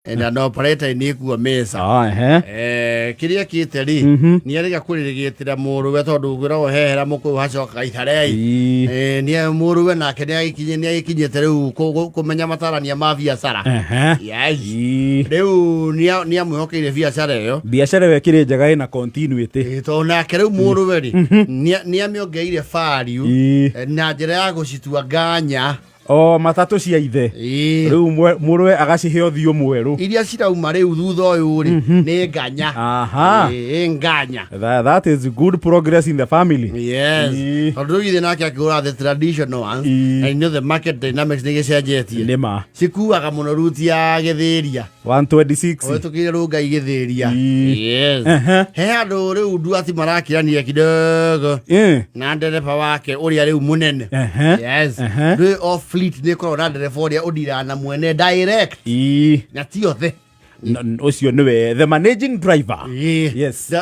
Na no operator nĩ kuo mesa. Ah, ehe. Kĩrĩa kĩte rĩ, nĩ arĩga kũrĩrĩgĩtĩra mũrũwe tondũ gwĩragwo hehera mũkũyũ hacokaga itharei. Nĩ mũrũwe nake nĩ agĩkinyĩte rĩu kũmenya matarania ma biacara. Yes. Rĩu nĩ amwĩhokeire biacara ĩyo. Biacara ĩyo ĩkĩrĩ njega ĩna continuity. Tondũ nake rĩu mũrũwe rĩ, nĩ amĩongereire value na njĩra ya gũcitua nganya. O matatũ cia ithe. Rĩu mũrũwe agacihe ũthiũ mwerũ. Iria cirauma rĩu thutha ũyũ rĩ, nĩ nganya. Ĩĩ, nganya. That is good progress in the family. Yes. Tondũ rĩu ithe nake akĩgũra the traditional ones, and you know the market dynamics nĩ gĩcenjetie. Nĩ ma. Cikuaga mũno ruti ya gĩthĩria. 126. Ũhĩtũkĩire rũngai gĩthĩria. Yes. He handũ rĩu nduati marakĩrania kidogo na ndereba wake ũrĩa rĩu mũnene. Yes. Rĩu o fleet nĩ ĩkoragwo na ndereba ũrĩa ũndiraga na mwene direct. Na ti othe. Ũcio nĩwe the managing driver. Ĩĩ. Yes.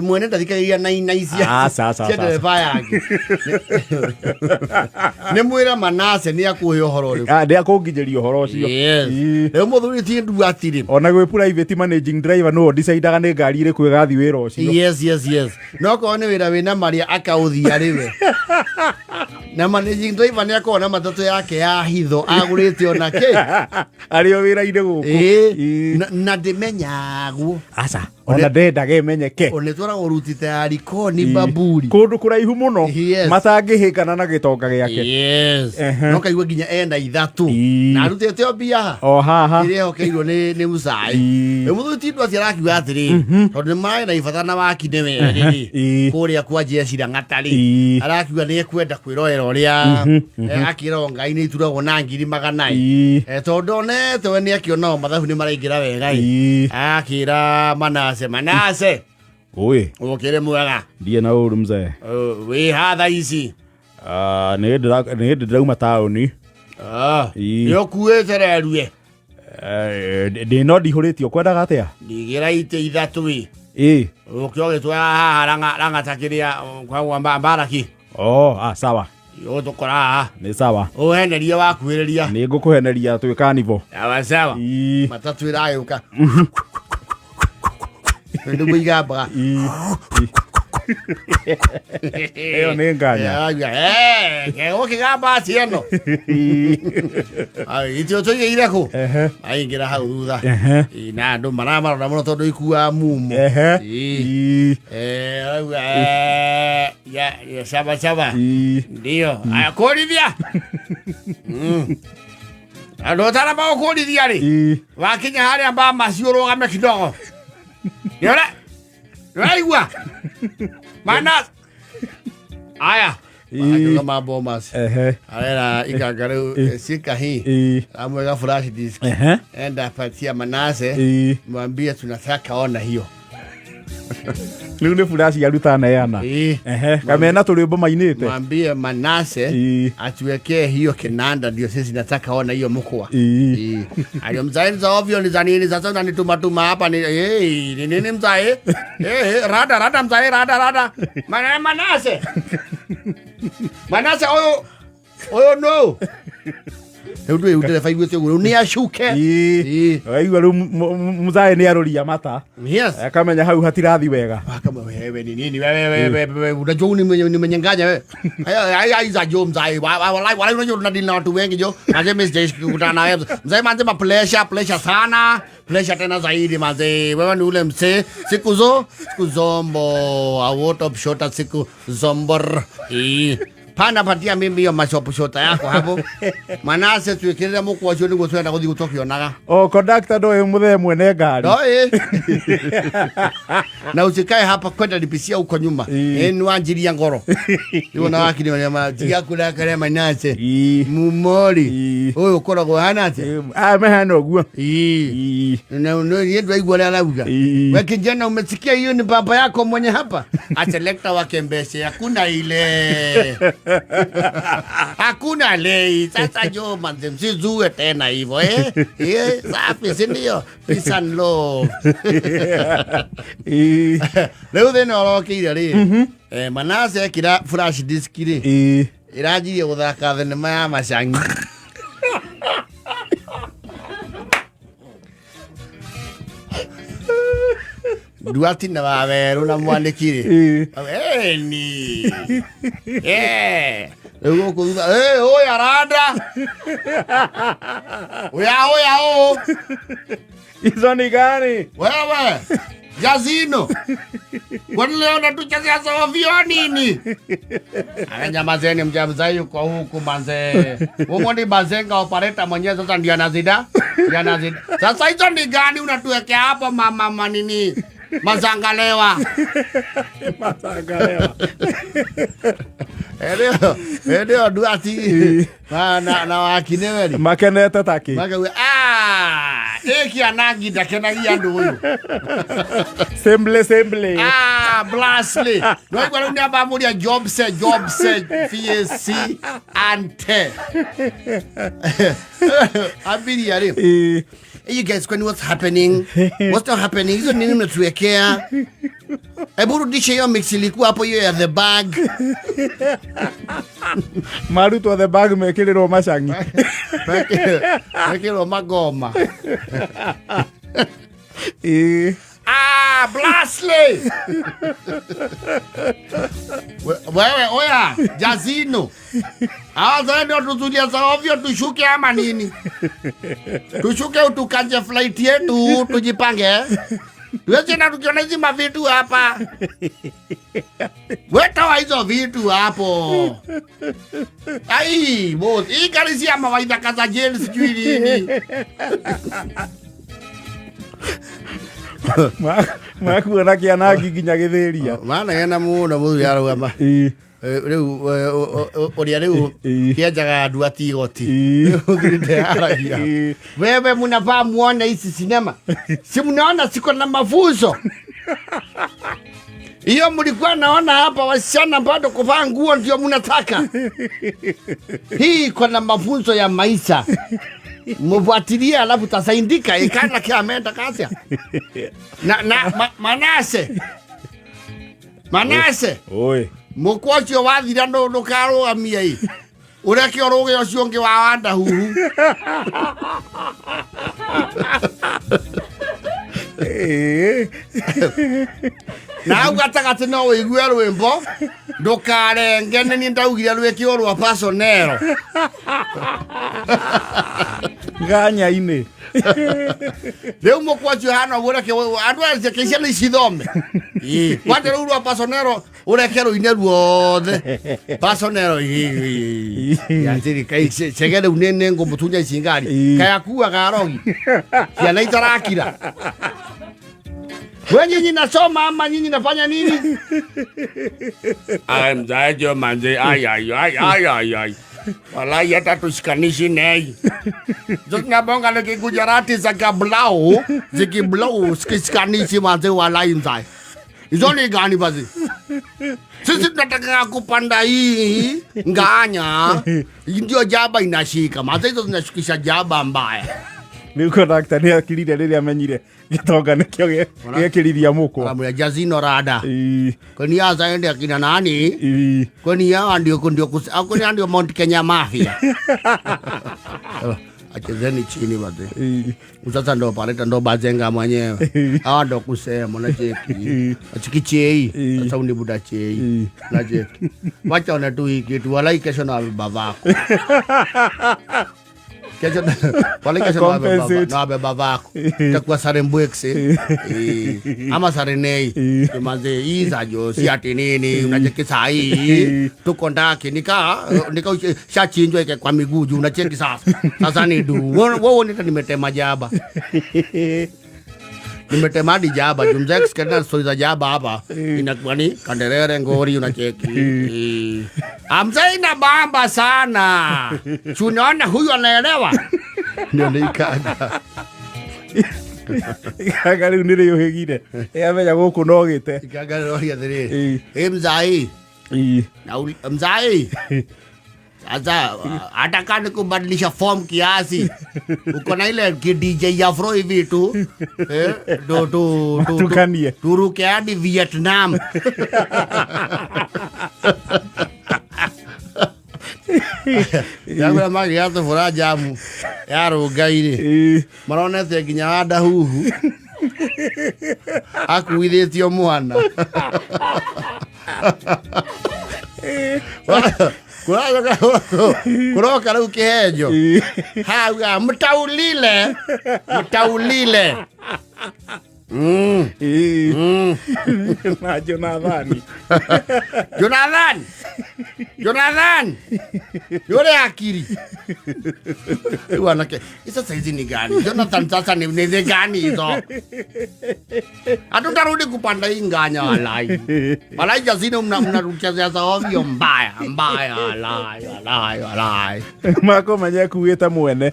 Mwene ndathikagĩrĩria nainai cia Ah, sawa, sawa, cia sawa. ndereba yake. Nĩ mwĩra Manase nĩ akũhe ũhoro ũrĩkũ. Ah, nĩ akũnginyĩria ũhoro ũcio. Yes. Rĩu mũthuri ti nduati rĩ. Ona gwĩ private managing driver nĩwe ũdecidaga nĩ ngari ĩrĩkũ ĩgathiĩ wĩra ũcio. Yes. No korwo nĩ wĩra wĩna marĩa akaũthia rĩwe. Na managing driver nĩ akoragwo na matatũ yake ya hitho agũrĩte ona kĩ. Arĩ o wĩra-inĩ gũkũ. Ĩĩ. Na ndĩmenyagwo. Aca. Ona ndendaga ĩmenyeke. Ona ĩtwaragwo ruti ta ya Likoni Baburi. Kũndũ kũraihu mũno. Yes. Matangĩhĩngana na gĩtonga gĩake. Yes. No kaigua nginya ena ithatũ. Na arutĩte o mbia haha. O haha. Iria ehokeirwo nĩ mũcai. Rĩu mũthuri ti ndwati arakiuga atĩrĩrĩ, tondũ nĩ marĩ na ibata na waki nĩ werĩ rĩ, kũrĩa kwa Jesi Lang'ata rĩ, arakiuga nĩ ekwenda kwĩrorera ũrĩa akĩragwo ngai nĩ ituragwo na ngiri magana ĩ. Tondũ onete we nĩ akĩona o mathabu nĩ maraingĩra wega ĩ. Akĩra Manase, Manase, Ũĩ. Ũkĩrĩ mwega. Ndiĩ na ũru mzee. Wĩ ha thaa ici? Ah, nĩ hĩndĩ ndĩrauma taũni. Ah, nĩ ũkuĩte rerue? Ndĩ no ndihũrĩtie ũkwendaga atĩa? Ndigĩra itĩ ithatũ ĩ. Ĩ. Ũkĩ ũgĩtwara haha Lang'ata kĩrĩa kwa Mbaraki. Oh, ah, sawa. Ũgũtũkora haha. Nĩ sawa. Ũhenerie wakuhĩrĩria. Nĩ ngũkũheneria twĩ kanibo. Sawa sawa. Matatũ ĩragĩũka. Nĩguo igambaga. Ĩyo nĩ nganya. Gũkĩgamba atĩ ĩno. Itĩ tũigĩire kũ? Aingĩra hau thutha. Ĩ, na andũ maramarora mũno tondũ ikuaga mumo. Ĩ. Arauga, ya sawa sawa. Ndio. Aya kũrithia. Andũ ũtaramba gũkũrithia rĩ, wakinya harĩa mbamaci ũrũgame kidogo. Nĩũra nĩũraigua? Mana aya. Akiuga mambo masi. Arera ikanga rĩu shika hii. Amweka flash disk. Enda patia Manase. Mwambie tunataka ona hiyo. Rĩu nĩ furashi aruta neana. Kamena tũrwĩmbo mainĩte. Mwambie Manase atuwekee hiyo kinanda, ndio sisi nataka ona hiyo mkwa. Ayo mzae za ovyo ni za nini sasa unanituma tuma hapa ni ni nini mzae? Rada rada mzae rada rada. Mana Manase. Manase oyo oyo no. Rĩu ndũĩ ndereba iguĩte ũguo rĩu nĩ acuke. Waigua rĩu mũzae nĩ arũria mata. Yes. Akamenya hau hatirathi wega. Kama wewe ni nini wewe wewe wewe unajua ni mwenye ni mwenye nganya wewe. Haya haya iza jo mzai. Walai walai unajua tunadili na watu wengi jo. Manze mimi sijaishi kukutana na wewe. Mzai manze ma pressure pressure sana. Pressure tena zaidi manze. Wewe ni ule mzee siku zo siku zombo. A what up shota siku zombor. Pana patia mimi hiyo machopu shota yako hapo. Manase tuikirira mukwa ucio niguo twenda guthii gutukionaga. O conductor ndoĩ mũthee mwene ngari. Ndoĩ. Na usikae hapa kwenda lipisia huko nyuma. Nĩ wanjiria ngoro. Rĩu ona wakiri marĩa matiga kũrakara Manase. Mumori. Ũyũ ũkoragwo hana atĩa? Ah, mehana ũguo. Na niĩ ndwaigua ũrĩa arauga. We kijana umesikia hiyo ni baba yako mwenye hapa? Aselekta wake mbese hakuna ile. Hakuna lei. Sasa jo manze msizue tena hivyo eh? Safi si ndio? Peace and love. Rĩu thĩna ũrokĩire rĩ. Manase ekĩra flash disk rĩ. Ĩranjirie gũthaka thenema ya macangi. Nduati na Wawerũ na Mwanĩki rĩ. Eni. Eh. Rĩu gũkũ thutha, "Eh, ũyũ aranda. Oya oya o. Hizo ni gani? Wewe. Jazino. Kwani leo natuchezea ovyo nini? Aya, nyamazeni mjamzai yuko huku manze. Humo ni bazenga operator mwenyewe sasa ndiye anazida. Ndiye anazida. Sasa hizo ni gani unatuwekea hapo mama manini? Mazangalewa. Mazangalewa. Eneo, eneo Nduati. Na wakineweri. Makenete taki. Makauga, ah, ĩki anangi ndakenagia andũ ũyũ. Semble semble. Ah, Blasly. Noigua rĩu nĩambamũria Jobse, Jobse, VAC, ante. Ambiria rĩ. Hey, you guys, kwani what's happening? What's not happening? Hizo nini mnatuwekea? Hebu rudisha hiyo mix ilikuwa hapo hiyo ya the bag. Marutwo the bag mekĩrĩrwo macangi. Mekĩrwo magoma. Ĩĩ. Ah, Blasly. Wewe oya, Jazino. Hawa sasa ndio tuzulia za ovyo tushuke ama nini? Tushuke utukanje flight yetu tujipange. Tuweze na tukiona hizi mavitu hapa. Weta hizo vitu hapo. Ai, boss, hii gari si ya mawaidha kaza jail sijui nini. Makuona kĩanangi nginya gĩthĩria. Manegena mũno mũthuri arauga Ĩĩ. Rĩu ũrĩa rĩu kĩenjaga nduati igoti. Mũthuri ndeyaragia. Wewe mnafaa muone hizi sinema, si mnaona siko na mafunzo hiyo mlikuwa naona hapa wasichana bado kuvaa nguo ndio mnataka. Hii iko na mafunzo ya maisha, mfuatilie alafu tasaindika ikana kia ameenda kasia na Manase Manase. Oi. Mũkwa ũcio wathira ndũkarũgamie ĩ ũreke ũrũge ũcio ũngĩ wa wanda huhu. Ĩĩ. Na hau gatagatĩ no wĩigue rwĩmbo ndũkarenge nĩ niĩ ndaugire rwĩkĩrwo rwa pasonero. Nganya-inĩ. Rĩu mũkwa ũcio hana ũguo ũreke andũ aya reke ciana icithome. Kwanja rĩu rwa pasonero ũreke rũine ruothe pasonero cege rĩu nĩ ngũmũtunya ici ngari kayakuaga arogi ciana itarakira. We nyinyi nasoma ama nyinyi nafanya nini? Ai mzaejo manze ai ai ai ai ai ai. Walai hata tushikanishi nei. Tunabonga na Kigujarati za kablau, zikiblau sikishikanishi manze walai mzae. Hizo ni gani basi? Sisi tunataka kupanda hii nganya. Ndio jaba inashika. Manze hizo zinashikisha jaba mbaya. Rĩu kondakta nĩ akirire rĩrĩa amenyire gĩtonga nĩkĩo gĩekĩriria mũkwa. Aramwĩra Jazino rada. Ĩĩ. Kwani hawa ndio akina nani? Ĩĩ. Kwani hawa ndio ndio kwani hawa ndio Mount Kenya Mafia. Achezeni chini wazee. Ĩĩ. Sasa ndo paleta ndo bazenga mwenyewe. Hawa ndo kusema na cheki. Achiki chei. Sasa unibuda chei. Na cheki. Wacha ona tu hii kitu walai kesho na babako. Kesho walai kesho na baba Compensate. na babako. Itakuwa sare mbwekse. Ama sare nei. Manze hii za jo si ati nini unacheki saa hii tuko ndaki nika nika shachinjwa ike kwa miguu juu unacheki sasa. Sasa ni du. Wewe nita nimetema jaba. Nimetema hadi jaba. Juu mzee akisikia story za jaba hapa inakuwa ni kanderere ngori unacheki. Amzee ina bamba sana. Si unaona huyu anaelewa? Ndio nikaga. Ikanga rĩu nĩ rĩũhĩgire. Ĩamenya gũkũ no gĩte. Ikaga roho atĩrĩrĩ. Ĩĩ. Eh mzai. Ĩĩ. Na mzai. Sasa hata kama kubadilisha form kiasi. Uko na ile ki DJ Afro hivi tu. Do tu tu Matukanie. turuke hadi Vietnam. Yangu magi ya tubura jamu ya rũnga-inĩ. Ĩĩ. Maronete nginya wanda huhu. Akuithĩtio mwana. Kuroka rĩu kĩhenjo. Hauga mtaulile. Mtaulile. Na Jonathani. Jonathan! Jonathan! Yule akili. Rĩu anake, sasa hizi ni gani? Jonathan sasa ni gani hizo? Hatutarudi kupanda hii nganya walai. Walai jazino mnatuchezea za ovyo mbaya, mbaya walai, walai, walai. Makomenya kuugĩte mwene.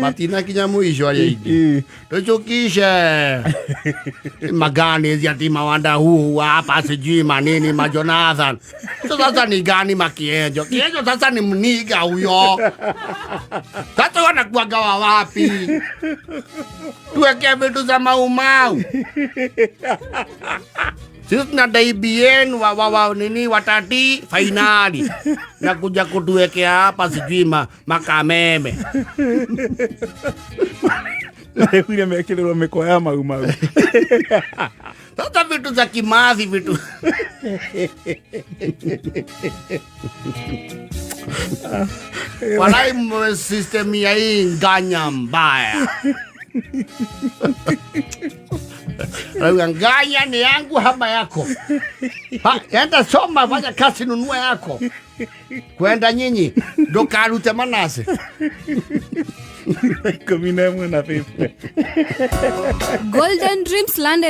Matina kinya mwisho arĩa ingĩ. Tuchukishe. Magani hizi ati mawanda huu hapa sijui manini ma Jonathan. Sasa ni gani makienjo? Kienjo sasa ni mniga huyo. Sasa wanakuwaga wa wapi? Tuweke vitu za maumau. Sisi tunadai BN wa nini watati fainali. Na kuja kutuwekea hapa sijui makameme. Ire mekĩrĩrwo mĩkwa ya mau mau. Sasa vitu za kimathi vitu. Walai system ya hii nganya mbaya. Rauga nganya ni yangu hama yako. Ha, enda soma fanya kazi nunua yako. Kwenda nyinyi ndukarute manase. 11 na 50. Golden Dreams Land.